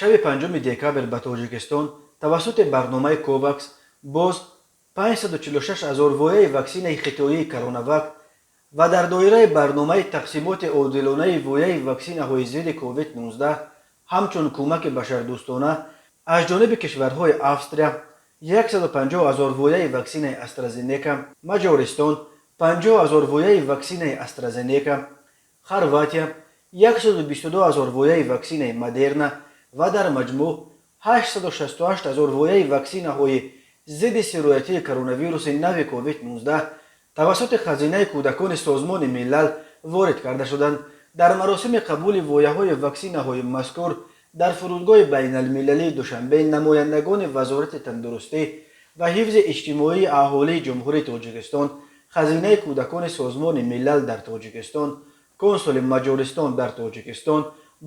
Шаби 5 декабр ба Тоҷикистон тавассути барномаи Ковакс боз 546 ҳазор вояи ваксинаи хитоии Коронавак ва дар доираи барномаи тақсимоти одилонаи вояи ваксинаҳои зидди COVID-19 ҳамчун кӯмаки башардӯстона аз ҷониби кишварҳои Австрия 150 ҳазор вояи ваксинаи Астразенека, Маҷористон 50 ҳазор вояи ваксинаи Астразенека, Хорватия 122 ҳазор вояи ваксинаи Модерна ва дар маҷмӯъ 868 ҳазор вояи ваксинаҳои зидди сироятии коронавируси нави COVID-19 тавассути Хазинаи кӯдакони Созмони Милал ворид карда шуданд. Дар маросими қабули вояҳои ваксинаҳои мазкур дар фурудгоҳи байналмилалии Душанбе намояндагони Вазорати тандурустӣ ва ҳифзи иҷтимоии аҳолии Ҷумҳурии Тоҷикистон, Хазинаи кӯдакони Созмони Милал дар Тоҷикистон, консули Маҷористон дар Тоҷикистон,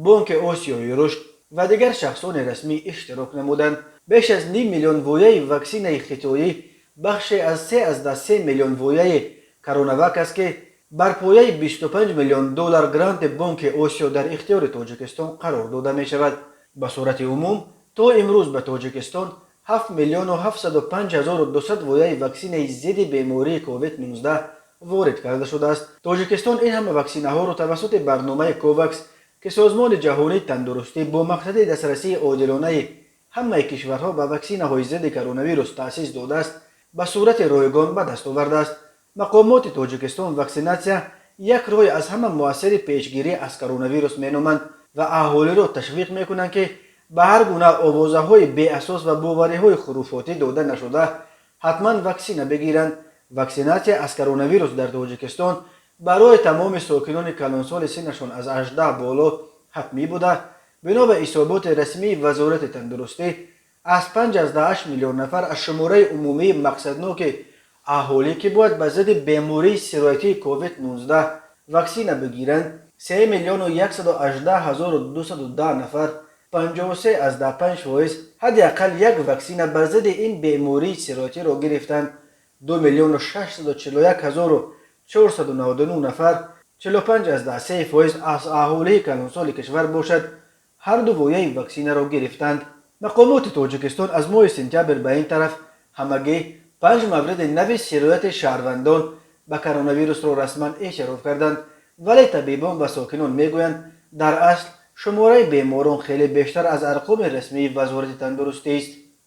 Бонки Осиёи рушд ва дигар шахсони расмӣ иштирок намуданд. Беш аз ним миллион вояи ваксинаи хитоӣ бахше аз 3,3 миллион вояи Коронавак аст, ки бар пояи 25 миллион доллар гранти Бонки Осиё дар ихтиёри Тоҷикистон қарор дода мешавад. Ба сурати умум то имрӯз ба Тоҷикистон 7 миллиону 705 ҳазору 200 вояи ваксинаи зидди бемории COVID-19 ворид карда шудааст. Тоҷикистон ин ҳама ваксинаҳоро тавассути барномаи Ковакс, ки Созмони Ҷаҳонии тандурустӣ бо мақсади дастрасии одилонаи ҳамаи кишварҳо ба ваксинаҳои зидди коронавирус таъсис додааст, ба сурати ройгон ба даст овардааст. Мақомоти Тоҷикистон ваксинатсия як роҳи аз ҳама муассири пешгирӣ аз коронавирус меноманд ва аҳолиро ташвиқ мекунанд, ки ба ҳар гуна овозаҳои беасос ва бовариҳои хуруфотӣ дода нашуда, ҳатман ваксина бигиранд. Ваксинатсия аз коронавирус дар Тоҷикистон барои тамоми сокинони калонсоли синнашон аз 18 боло ҳатмӣ буда, бино ба ҳисоботи расмии Вазорати тандурустӣ, аз 5,8 миллион нафар аз шумораи умумии мақсадноки аҳолӣ, ки бояд ба зидди бемории сироятии COVID-19 ваксина бигиранд, 3 миллиону 118 ҳазору 210 нафар, 53,5%, ҳадди ақал як ваксина бар зидди ин бемории сироятиро гирифтанд. 2 миллиону 641 ҳазору 499 нафар, 45,3% аз аҳолии калонсоли кишвар бошад, ҳарду вояи ваксинаро гирифтанд. Мақомоти Тоҷикистон аз моҳи сентябр ба ин тараф ҳамагӣ панҷ мавриди нави сирояти шаҳрвандон ба коронавирусро расман эътироф карданд, вале табибон ва сокинон мегӯянд, дар асл шумораи беморон хеле бештар аз арқоми расмии Вазорати тандурустист.